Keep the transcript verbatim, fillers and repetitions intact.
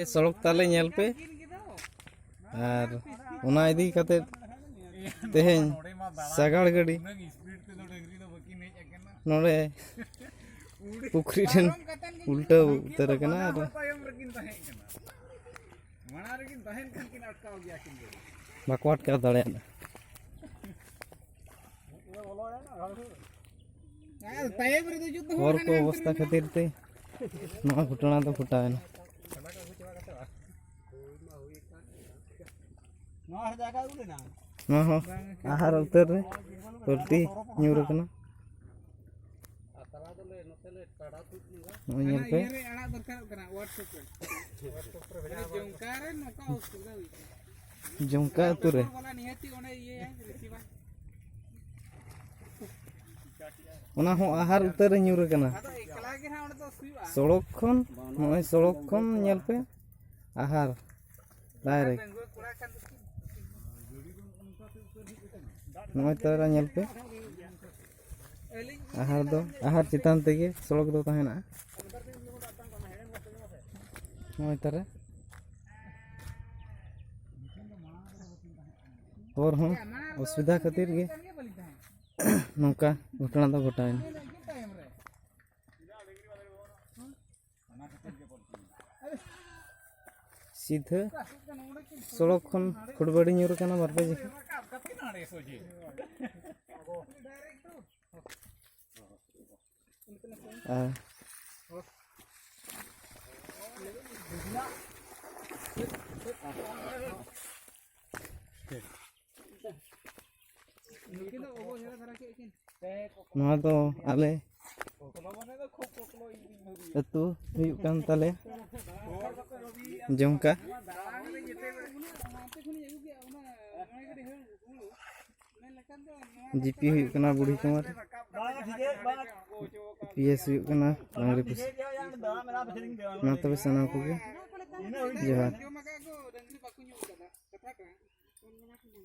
ᱥᱚᱲᱚᱠ ᱛᱟᱞᱮ ᱧᱮᱞ ᱯᱮ᱾ ᱟᱨ ᱚᱱᱟ ᱤᱫᱤ ᱠᱟᱛᱮ ᱛᱮᱦᱮᱧ ᱥᱟᱜᱟᱲ ᱜᱟᱹᱰᱤ ᱱᱚᱰᱮ ᱯᱩᱠᱷᱨᱤ ᱴᱷᱮᱱ ᱩᱞᱴᱟᱹᱣ ᱩᱛᱟᱹᱨ ᱟᱠᱟᱱᱟ ᱟᱨ ᱵᱟᱠᱚ ᱟᱴᱠᱟᱣ ᱫᱟᱲᱮᱭᱟᱫᱟ᱾ ᱦᱚᱨ ᱠᱚ ᱚᱵᱚᱥᱛᱟ ᱠᱷᱟᱹᱛᱤᱨ ᱛᱮ ᱱᱚᱣᱟ ᱜᱷᱚᱴᱚᱱᱟ ᱫᱚ ᱜᱷᱚᱴᱟᱣ ᱮᱱᱟ᱾ ᱱᱚᱣᱟ ᱦᱚᱸ ᱟᱦᱟᱨ ᱩᱛᱟᱹᱨ ᱨᱮ ᱯᱟᱞᱴᱤ ᱧᱩᱨ ᱟᱠᱟᱱᱟ᱾ ᱱᱚᱜᱼᱚᱭ ᱧᱮᱞ ᱯᱮ᱾ ᱡᱚᱝᱠᱟ ᱟᱹᱛᱩ ᱨᱮ᱾ ᱚᱱᱟ ᱦᱚᱸ ᱟᱦᱟᱨ ᱩᱛᱟᱹᱨ ᱨᱮ ᱧᱩᱨ ᱟᱠᱟᱱᱟ᱾ ᱥᱚᱲᱚᱠ ᱠᱷᱚᱱ, ᱱᱚᱜᱼᱚᱭ ᱥᱚᱲᱚᱠ ᱠᱷᱚᱱ ᱧᱮᱞ ᱯᱮ, ᱟᱦᱟᱨ ᱰᱟᱭᱨᱮᱠᱴ᱾ ᱱᱚᱜᱼᱚᱭ ᱛᱟᱨᱟ ᱧᱮᱞ ᱯᱮ, ᱟᱦᱟᱨ ᱫᱚ, ᱟᱦᱟᱨ ᱪᱮᱛᱟᱱ ᱛᱮᱜᱮ ᱥᱚᱲᱚᱠ ᱫᱚ ᱛᱟᱦᱮᱱᱟ᱾ ᱱᱚᱜᱼᱚᱭ ᱛᱟᱨᱟ ᱦᱚᱨ ᱦᱚᱸ ᱚᱥᱩᱵᱤᱫᱷᱟ ᱠᱷᱟᱹᱛᱤᱨ ᱜᱮ ᱱᱚᱝᱠᱟ ᱜᱷᱚᱴᱚᱱᱟ ᱫᱚ ᱜᱷᱚᱴᱟᱣᱮᱱᱟ᱾ ᱥᱤᱫᱷᱟᱹ ᱥᱚᱲᱚᱠ ᱠᱷᱚᱱ ᱯᱷᱩᱴᱵᱟᱹᱲᱤ ᱧᱩᱨ ᱟᱠᱟᱱᱟ ᱵᱟᱨ ᱯᱮ ᱡᱚᱠᱷᱟ᱾ ᱟᱨ ᱱᱚᱣᱟ ᱫᱚ ᱟᱞᱮ ᱟᱹᱛᱩ ᱦᱩᱭᱩᱜ ᱠᱟᱱ ᱛᱟᱞᱮᱭᱟ, ᱡᱚᱝᱠᱟ᱾ ᱡᱤᱯᱤ ᱦᱩᱭᱩᱜ ᱠᱟᱱᱟ ᱵᱩᱲᱦᱤ ᱠᱩᱢᱟᱨ᱾ ᱯᱤ ᱮᱥ ᱦᱩᱭᱩᱜ ᱠᱟᱱᱟ ᱰᱟᱝᱨᱤ ᱯᱩᱥᱤ᱾ ᱢᱟ ᱛᱚᱵᱮ ᱥᱟᱱᱟᱢ ᱠᱚᱜᱮ ᱡᱚᱦᱟᱨ᱾